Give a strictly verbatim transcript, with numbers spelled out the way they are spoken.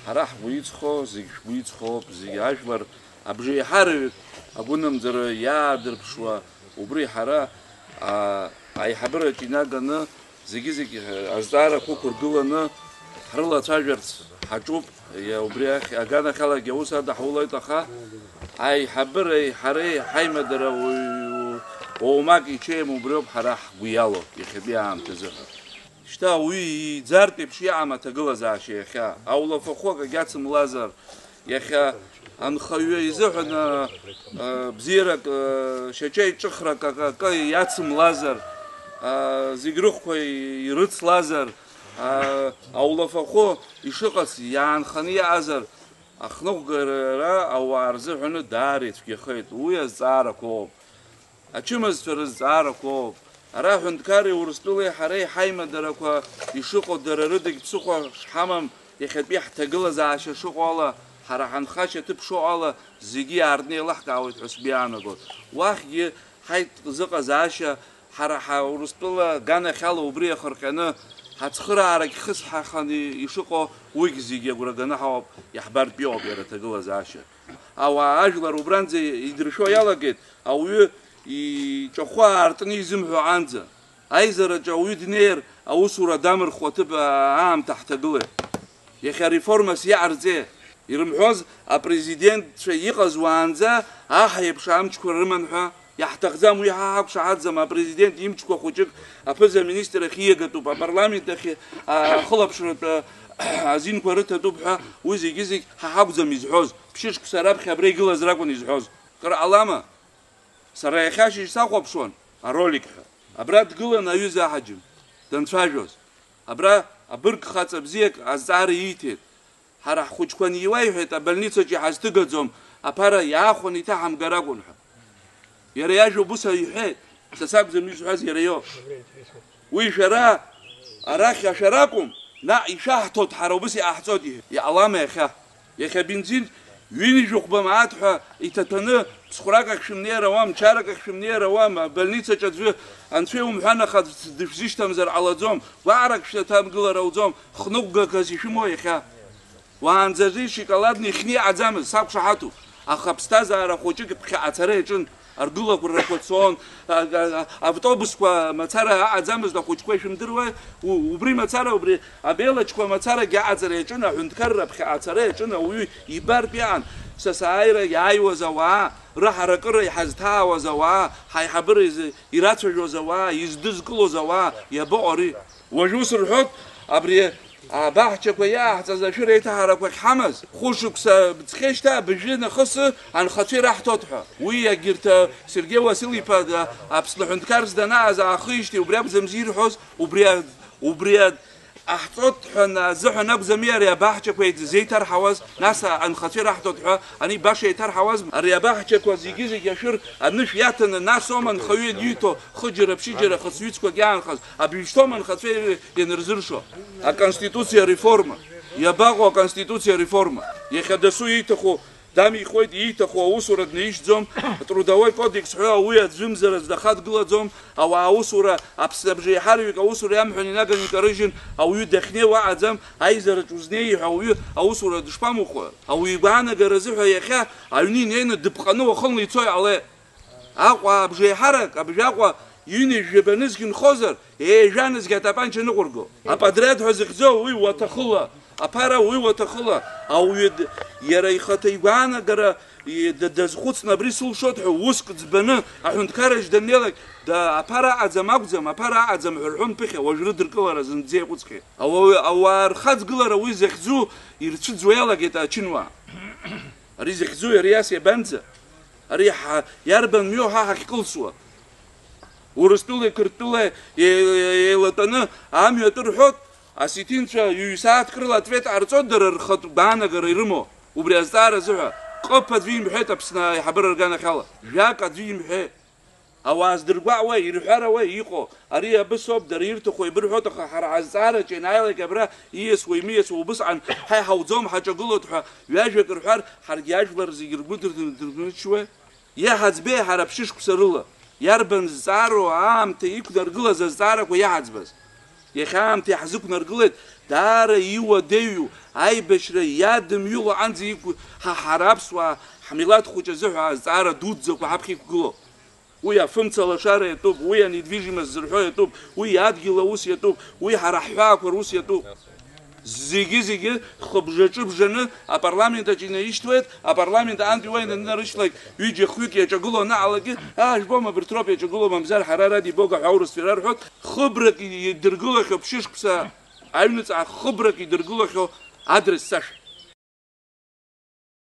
Ҳара ҳгәы иҵхо, зегь шәгәы иҵхоуп, зегь ажәлар абжеиҳараҩык агәынамӡара иаадырԥшуа, убри ҳара, аа, аиҳабыраҿы инаганы зегьы-зегь азҵаарақәа ықәыргыланы ҳрылацәажәарц ҳаҿуп. Иа-, убри ахь, аганахьалагьы аус адаҳулоит, аха аиҳабыреи ҳареи ҳаимадара уаҩ-, уамак иҽеим, убриоуп ҳара ҳгәы иалоу иахьатәи аамҭазыҳәа. Шьҭа уи иӡартә еиԥш иҟам аҭагылазаашьа иахьа. Аулафахәы акагь ацымлазар, иахьа анхаҩы изыҳәан, а, а, бзиарак, а, шьаҿеиҿыхрак акы, акы иацымлазар, а, зегь рыхәқәа ирыцлазар, а, аулафахәы ишыҟац иаанханы иаазар, ахныҟәгара ауаа рзыҳәаны даара ицәгьахеит. Уи азҵаарақәоуп. Ачымазцәа рызҵаарақәоуп. Ара аҳәынҭқарреи Урыстәылеи ҳареи ҳаимадарақәа ишыҟоу дара рыдагь ԥсыхәа шҳамам, иахьатәи ҳҭагылазаашьа шыҟоу ала, ҳара ҳанхашьа ҭыԥ шыҟоу ала, зегьы иаартны еилаҳкаауеит ҳәа сгәы иаанагоит. Уахьгьы ҳаит зыҟазаашьа, ҳара ҳа Урыстәыла аганахьала убри иахырҟьаны ҳацхыраарагь хысҳаханы ишыҟоу, уигь зегьы агәра ганы ҳауп, иаҳбартә иоуп иара аҭагылазаашьа. Ауаа ажәлар убранӡа идыршәо иалагеит, ауаҩы иҿахәы аартны изымҳәо анӡа. Аизараҿы ауаҩы днеир, аусура дамырхуа аҭыԥ аамҭа ҳҭагылеит. Иахьа реформас иҟарҵеи? Ирымҳәоз апрезидентцәа иҟаз уаанӡа аҳ еиԥш амчқәа рыман ҳәа? Иаҳҭахӡам, уи ҳа ҳақәшаҳаҭӡам, апрезидент имчқәа хәыҷык аԥыза-министр ахь ииагатәуп, апарламент ахь, а, ахылаԥшратә, а, азинқәа рыҭатәуп ҳәа, уи зегьы-зегь ҳа ҳакәӡам изҳәоз, ԥшьышықәса раԥхьа абра игылаз ракәын изҳәоз. Кыр ҟалама? Сара иахьа ашьыжь сахәаԥшуан, аролик ҳәа. Абра дгылан аҩыза аҳаџьым, данцәажәоз. Абра абырг хаҵа бзиак азҵаара ииҭеит. Ҳара ҳхәыҷқәа аниуа иҳәеит, абольницаҿ иҳазҭыгаӡом, аԥара иаахәаны иҭаҳамгар акәын ҳәа. Иара иажәоуп, ус иҳәеит, са сакәӡам изҳәаз, иара иоуп. Уи шәара арахь ашәара акәым, наҟ ишәаҳҭоит, ҳара убыс иҟаҳҵоит, иҳәеит. Иҟалама иахьа? Иахьа абензин ҩынҩажәи хәба мааҭ ҳәа иҭаҭәаны, ԥсхәрак ахь шәымнеир ауам, чарак ахь шәымнеир ауам, абольницаҿ аӡәы анцәа иумҳәан, аха дышәзышьҭамзар ҟалаӡом, гәаҟрак шәҭамгылар ауӡом, хныҟәгагас ишәымоу иахьа? Уаанӡа ари шоколадны ихьны иҟаӡамызт, сақәшаҳаҭуп, аха аԥсҭазаара хәыҷык ԥхьаҟа ацара иаҿын, аргыларақәа цон, а, а, а, автобусқәа мацара аҟаӡамызт, ахәыҷқәа ишәымдыруеи? У-, убри мацара, убри абелаҷқәа мацарагьы аҟаҵара иаҿын, аҳәынҭқарра ԥхьаҟа ацара иаҿын, ауаҩы ибартә иҟан, са сааира иааиуаз ауаа, рыҳаракыра иҳазҭаауаз ауаа, ҳаиҳабыра изы ирацәажәоз ауаа, издызкылоз ауаа, иабаҟоу ари? Уажә ус рҳәоит, абри абаҳчақәа иааҳҵаз ашәыр еиҭаҳарақәа ахьҳамаз, хәышықәса ҵхьеижьҭеи абыжәҩа нахысы анхацәа ираҳҭоит ҳәа. Уи егьырҭ, а, Сергеи Уасил-иԥа, а, Аԥсны аҳәынҭқарс данааз аахижьҭеи убри акәӡамзи ирҳәоз, убри а-, убри а-, ҟаҳҵоит ҳәа азыҳәан акәӡами ари абаҳчақәа зеиҭарҳауаз, нас анхацәа ираҳҭоит ҳәа, ани баша еиҭарҳауазма? Ари абаҳчақәа зегьы-зегь ашәыр анышә иаҭаны, нас оума анхаҩы ианииҭо, хыџьара-ԥшьыџьара хыцҩыцқәак иаанхаз, абжьышьҭоума анхацәа ианырзыршо? Аконституциа реформа. Иабаҟоу аконституциа реформа? Иахьа дасу ииҭаху дамихуеит, ииҭаху аусура днаишьӡом, трудовой кодекс ҳәа уи аӡәымзар аӡә дахадгылаӡом, ауаа аусура, Аԥсны абжеиҳараҩык аусура иамҳәан инаганы икарыжьын, ауаҩы дахьнеиуа аҟаӡам, аизараҿ узнеи ҳәа ауаҩы аусура дышԥамухуа? Ауаҩы игәаанагаразы ҳәа иахьа аҩны инеины дыԥҟаны уахынла ицо иҟалеит. Аҟәа абжеиҳарак, абжьаҟәа ҩынҩажәи жәаба нызқь нхозар, еижәа нызқь атапанча ныҟәырго. Аподриад ҳәа зыхьӡу уи уаҭахыла, аԥара уи уаҭахыла, ауаҩы д-, иара ихаҭа игәаанагара и-, д-, дазхәыцны абри сылшоит ҳәа уск ӡбаны аҳәынҭқарраҿ даннеилак, да-, аԥара аҟаӡам акәӡам, аԥара аҟаӡам ҳәа рҳәон ԥыхьа, уажә рыдыркылара зынӡа иаҟәыҵхьеит. Ауаҩы, ауаа рхаҵгылара уи захьӡу ирцәыӡуа иалагеит ачынуаа. Ари захьӡу иара иас иабанӡа? Ари ҳа-, иарбан мҩоу ҳа ҳахькылсуа? Урыстәылеи Қырҭтәылеи е-, е-, еилатәаны амҩа атәы рҳәоит, осетинцәа ҩ-сааҭк рыла ответ ҟарҵоит, дара рхатә гәаанагара ирымоу, убри азҵаара азыҳәа. Ҟыԥ аӡәы имҳәеит Аԥсны аиҳабыра рганахьала, жәак аӡәы имҳәеит. Ауаа здыргәаҟуеи, ирҳәарауеи иҟоу? Ари абысоуп, дара ирҭаху еибырҳәоит, аха ҳара ҳазҵаараҿы ианааилак абра ииасуа, имиасуа убысҟан ҳа иҳауӡом, ҳаҿагылоит ҳәа ҩажәак рҳәар, ҳаргьы ажәлар зегьы ргәы дырҭынчуеи? Иаҳаӡбеи ҳара ԥшьышықәса рыла? Иарбан зҵаароу аамҭа иқәнаргылаз азҵаарақәа иаҳаӡбаз? Иахьа аамҭа иаҳзықәнаргылеит, Даара иуадаҩу аибашьра иадымҩыло анӡа иқәу ҳа ҳара аԥсуаа ҳмилаҭ хәыҷ азыҳәа азҵаара дуӡӡақәа ҳаԥхьа иқәгылоуп. Уи афымца лашара иатәуп, уи анедвижимость зырҳәо иатәуп, уи адгьыл аус иатәуп, уи ҳара ҳҳәаақәа рус иатәуп. Зегьы-зегьы хыбжаҿы бжаны апарламент аҿы инаишьҭуеит, апарламент аҟынтәи уа инанарышьҭлак ҩыџьа-хҩык иаҿагылоу анаҟалагьы, аа, жәбома, абырҭ роуп иаҿагылоу, мамзар ҳара ради Бога ҳәа аурысцәа ирарҳәоит, хыбрак идыргылахьоуп шьышықәса аҩныҵҟа хыбрак идыргылахьоу адрес саша.